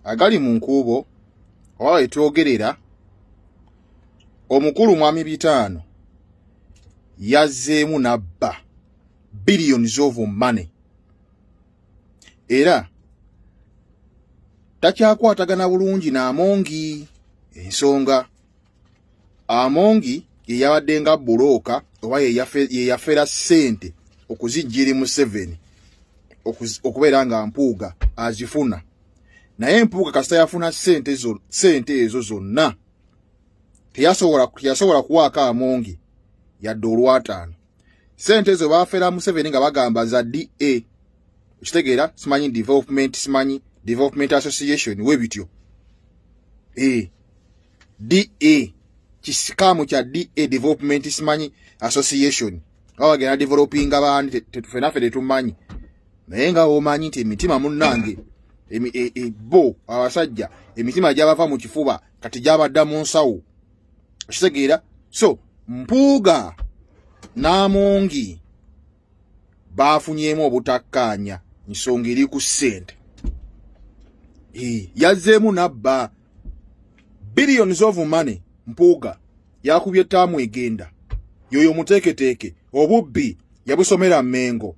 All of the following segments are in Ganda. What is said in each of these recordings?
Agali mu nkuubo oba wetwogerera, omukulu Mwami Bitaano yazzeemu n'abba billions of money, era takyakwatagana bulungi n'Amongi. Ensonga, Amongi ye yabadde nga broker oba ye yafera ssente okuzijja eri Museveni okubeera nga Mpuuga azifuna. Naye Mpuuga kasita yafuna ssente ezo zonna, teyasobola kuwaako Amongi yadde olwataano. Ssente ezo baafera Museveni nga bagamba za DA, okitegeera? Simanyi development, simanyi Development Association, we bityo. DA, kisikaamu kya DA, Development simanyi Association, nga bagenda developinga bandi, ffenaffe tetumanyi. Naye nga omanyi nti emitima, munnange, bo abasajja emitima gyabava mu kifuba, kati gyabadda mu nsawo, okitegeera? So Mpuuga n'Amongi baafunyeemu obutakkaanya, nsonga eri ku ssente. Yazzeemu n'abba billions of money. Mpuuga yakubye ettaamu egenda yoyo muteeketeeke. Obubbi yabusomera Mmengo,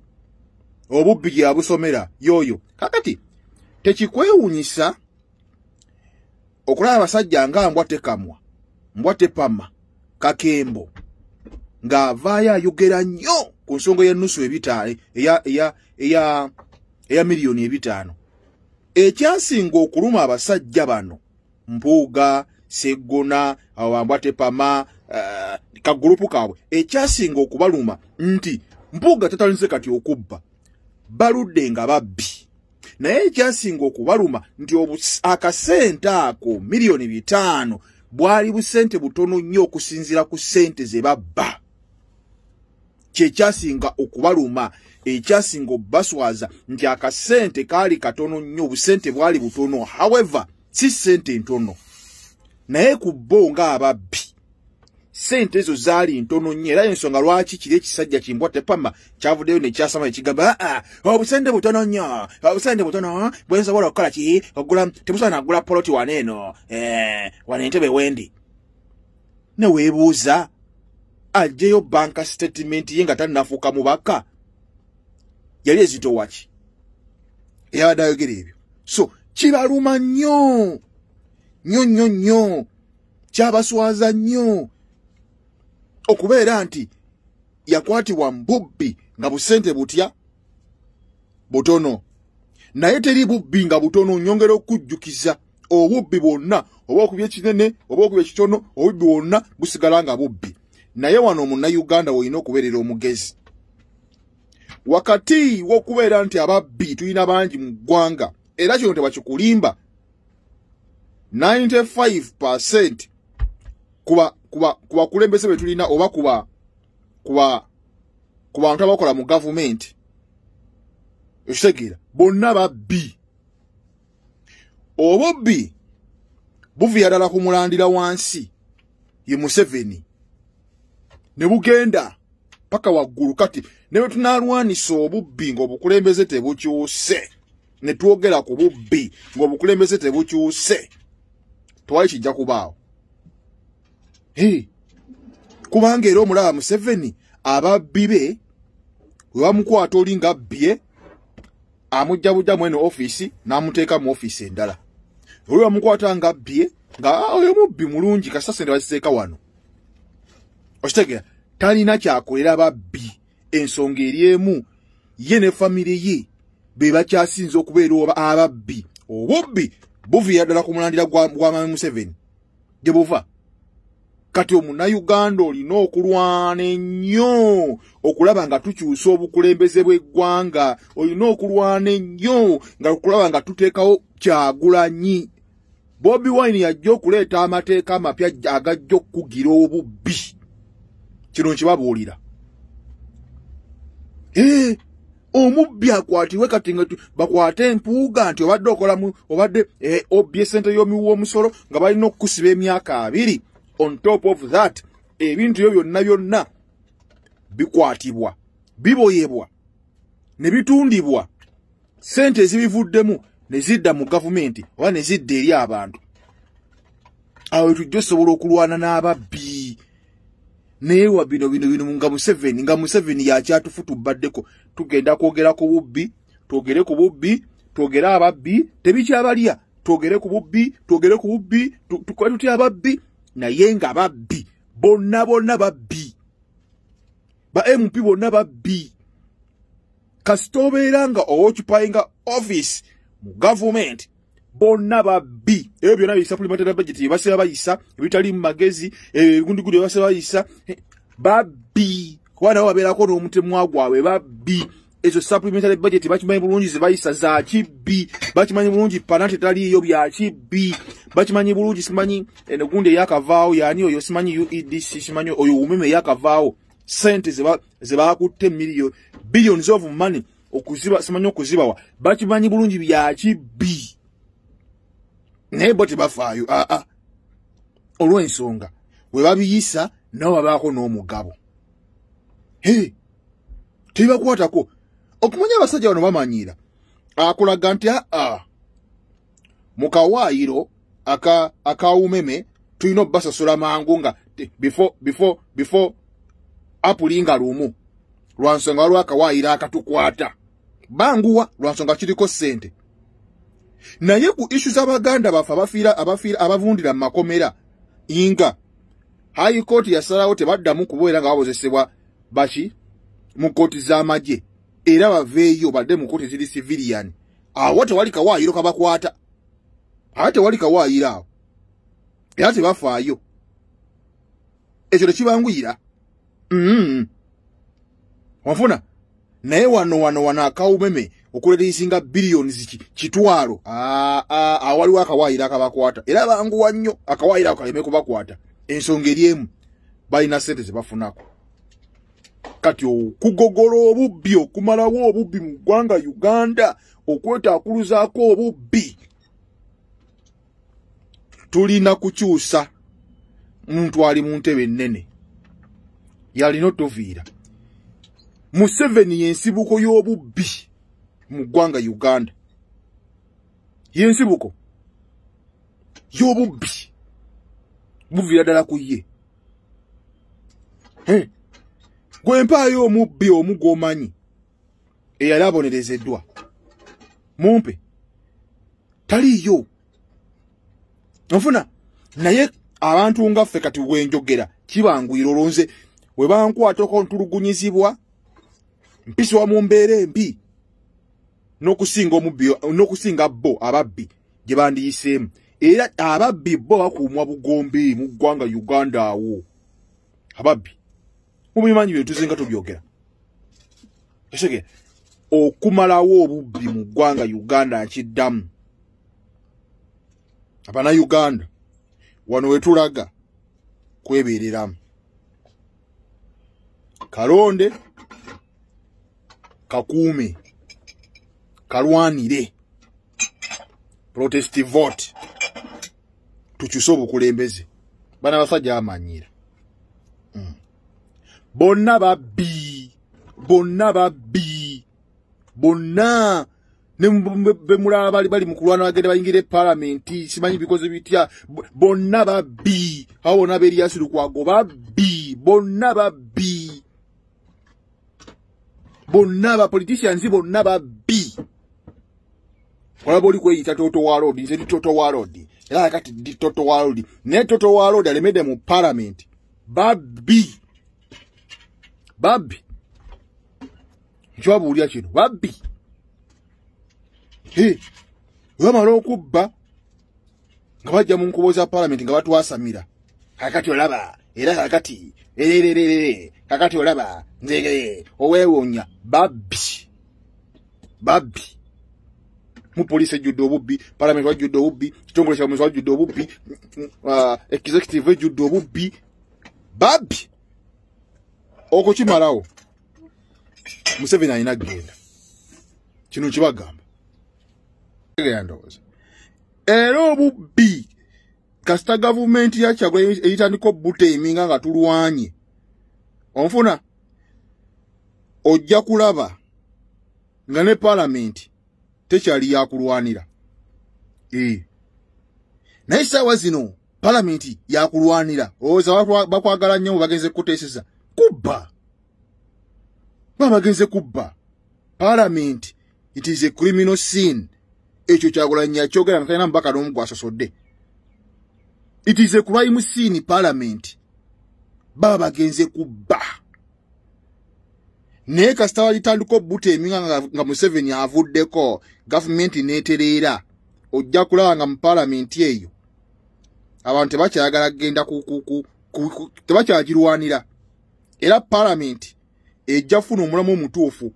obubbi gye yabusomera yoyo. Kakati tekikwewunyisa okulaba abasajja nga Mbwa Tekamwa, Mbwa Tepama, Kakembo ng'avaayo ayogera nnyo ku nsonga y'ennusu ebitaano, eya 5 miliyoni. Ekyasinga okuluma abasajja bano, Mpuuga, Seggona, abo bambwa tepama, kagurupu kaabwe, ekyasinga okubaluma nti Mpuuga tatalinze kati okubba, baludde nga babbi. Naye ekyasinga okubaluma nti akasente ako 5 miliyoni bwali busente butono nnyo okusinziira ku ssente ze babba. Kyekyasinga okubaluma, ekyasinga obbaswaza nti akasente kaali katono nnyo, obusente bwali butono. However, si ssente ntono, naye ku bo ng'ababbi ssente ezo zaali ntono nnyo. Era ensonga lwaki kiri ekisajja kimbwa tepama kyavuddeyo nekyasama ekigamba, aa, obusente butono nnyo, obusente butono bwensobola okukola ki, ogula tebusobola nagula poloti wano eno, wano Entebe wendi. Ne weebuuza, aggyeyo bank statement ye nga tannafuuka mubaka, yali ezitowaki eyabadde ayogera ebyo? So kibaluma nnyo nnyo nnyo nnyo, kyabaswaza nnyo okubeera nti yakwatibwa mbubbi nga busente butya butono. Naye teri bubbi nga butono. Nyongera okujjukiza, obubbi bwonna, oba okubya ekinene oba okubya ekitono, obubbi bwonna busigala nga bubbi. Naye wano Omunnayuganda olina okubeerera omugezi wakati w'okubeera nti ababbi tulina bangi mu ggwanga, era kino tebakikulimba, 95% ku bakulembeze be tulina oba ku bantu abakola mu gavumenti, ekitegeera, bonna babbi. Obubbi buviira ddala ku mulandira wansi, ye Museveni, ne bugenda paka waggulu. Kati ne bwe tunaalwanisa obubbi ng'obukulembeze tebukyuse, ne twogera ku bubbi ng'obukulembeze tebukyuse, tewali kijja kubaawo. Kubanga era omulaba Museveni, ababbi be we bamukwata oli nga bbye, amujja bujja mu eno ofiisi n'amuteeka mu ofiisi endala. Oli bamukwata nga bbye, nga, "Ah, oyo mubbi mulungi, kasita sente baziteeka wano." Okitegeera? Talina kyakolera babbi. Ensonga eri emu, ye ne famire ye be bakyasinza okubeera oba ababbi. Obubbi buviira ddala ku mulandira gwa Mwami Museveni gye buva. Kati Omunnayuganda olina okulwana ennyo okulaba nga tukyusa obukulembeze bw'eggwanga. Olina okulwana ennyo nga okulaba nga tuteekawo Kyagulanyi. Bobi Wine yajja okuleeta amateeka amapya agajja okukugira obubbi. Kino nkibabuulira. Omubbi akwatibwe. Kati nga bakwate Empuuga nti obadde okolamu, obadde obbye sente y'omiwa omusolo, nga balina okukusiba emyaka 20. On top of that, ebintu byo byonna byonna bikwatibwa, biboyebwa ne bitundibwa, sente ezibivuddemu ne zidda mu gavumenti oba ne zidda eri abantu. Awo tujja osobola okulwana n'ababbi. Naye wa bino bino bino nga Museveni yakyatufutubaddeko. Tugenda kwogera ku bubbi, twogere ku bubbi, twogere ababbi, tebikyabalya, twogere ku bubbi, twogere ku bubbi, tukole tutya ababbi, naye nga babbi bonna bonna babbi, ba MP bonna babbi. Kasita obeera nga occupyinga office mu gavumenti, bonna babbi. Ebyo byonna bi supplementary budget bye bayisa, ebitali mu magezi, ebigundigundi bye bayisa, babbi. Kuba nabo babeerako n'omutemwa gwabwe, babbi. Ezo supplementary budget bakimanyi bulungi ze bayisa za kibbi, bakimanyi bulungi panate taliiyo bya kibbi, bakimanyi bulungi simanyi eno gundi eyakavaawo yaani oyo simanyi UEDC simanyi oyo umeme eyakavaawo sente ze bakutte million billions of money okuziba simanyi okuzibawa, bakimanyi bulungi bya kibbi. Naye bo tebafaayo aa olw'ensonga we babiyisa nabo babaako n'omugabo. Hey, tebakwatako. Okumanya abasajja bano bamanyiira akulaga nti aa mu kawaayiro akawumeme tulina obbasasula mangu nga before April nga lumu, lwansonga waliwo akawaayiro akatukwata banguwa lwansonga kiriko ssente. Naye ku issue z'abaganda baffe abafiira abavundira mu makomera nga High Court yasalawo tebaddamu kubeera nga babozesebwa baki mu kkooti z'amagye, era baveeyo badde mu kkooti ziri civilian. Awo tewali kawaayiro kabakwata, ate tewali kawaayiro awo, era tebafaayo. Ekyo tekibanguyira. Wanfuna? Naye wano akawumeme okureleasinga billions kitwalo, awaliwo akawaayiro akabakwata, era banguwa nnyo akawaayiro ako kaleme kubakwata. Ensonga eri emu, balina ssente ze bafunako. Kati okugogola obubbi, okumalawo obubbi mu ggwanga Uganda, okwetaakuluzaako obubbi, tulina kukyusa muntu ali mu ntebe ennene yalina otuviira. Museveni y'ensibuko y'obubbi mu ggwanga Uganda, y'ensibuko y'obubbi, buviira ddala ku ye. Gwe mpaayo omubbi omu gw'omanyi eyali abonerezeddwa, mumpe, taliiyo. Onfuna? Naye abantu nga ffe kati wenjogera kibanguyira olwonze we bankwatako ntulugunyizibwa, mpisibwa mu mbeera embi n'okusinga omubbi, n'okusinga bo ababbi gye bandiyiseemu. Era ababbi bo bakuumwa bugombe mu ggwanga Uganda awo. Ababbi mubimanyi bye tuzinga tubyogera. Esege okumalawo obubbi mu ggwanga Uganda nkiddamu. Abana Uganda wano wetulaga kwebeereramu. Kalonde kakuume kalwanire protest vote, tukyuse obukulembeze. Bana basajja bamanyira. Bonna babbi, bonna babbi, bonna ne bemulaba bali mu kulwana bagenda bayingira palamenti, simanyi bikoze bitya, bonna babbi. Awo bonna b'Erias Lukwago babbi, bonna babbi, bonna ba politicians bonna babbi. Olaba oli kweyita Toto wa road, nze ndi Toto wa road, era kati ndi Toto wa road, naye Toto wa road alemedde mu palamenti. Babbi, babbi, nkibabuulira kino, babbi. Bamala okubba nga bajja mu nkubo za palamenti nga batwasamira. Kakati olaba, era kakati erererere, kakati olaba nze oweewuunya. Babbi, babbi. Mu poliisi ejjudde obubbi, palamenti wajjudde obubbi, kitongole kya muzi wajjudde obubbi, executive ejjudde obubbi. Babbi. Okukimalawo Museveni alina kugenda. Kino kibagamba. Ndowooza era obubbi kasita gavumenti ya Kyagulanyi eyitandika obuteeminga nga tulwanye, onfuna, ojja kulaba nga ne palamenti tekyali yakulwanira. Naye essaawa zino palamenti yakulwanira, olowooza bakwagala nnyo bagenze kuteeseza kubba, babagenze kubba palamenti. It is a criminal sin. Ekyo Kyagulanyi yakyogera nga talina mubaka n'omu gwasosodde. It is a crime scene, parliament. Baba bagenze kubba. Naye kasita walitandika obbuta eminga nga Museveni avuddeko, gavumenti n'etereera, ojja kulaba nga mu palamenti eyo abantu tebakyayagala kugenda, tebakyagirwanira. Era palamenti ejja kufuna omulamu omutuufu,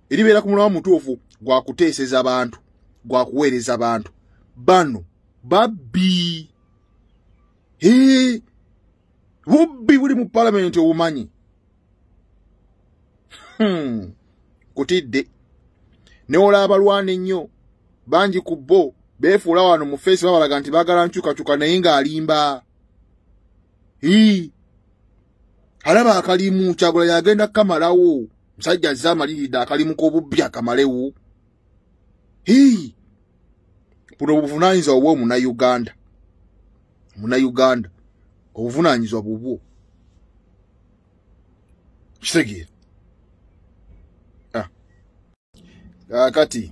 eribeera ku mulamu omutuufu gwa kuteeseza bantu, gwa kuweereza bantu. Bano babbi, bubbi buli mu palamenti obumanyi. Kutidde newola abalwana ennyo bangi ku bo beefuula wano mu face, babalaga nti baagala nkyukakyuka, naye ng'alimba. Alaba akalimu Kyagulanyi agenda kukamalawo. Musajja azze amaliridde akalimu k'obubbi akamalewo. Buno obuvunaanyizibwa bwo Munnayuganda, Munnayuganda, obuvunaanyizibwa bubwo, kitegeera? Kaakati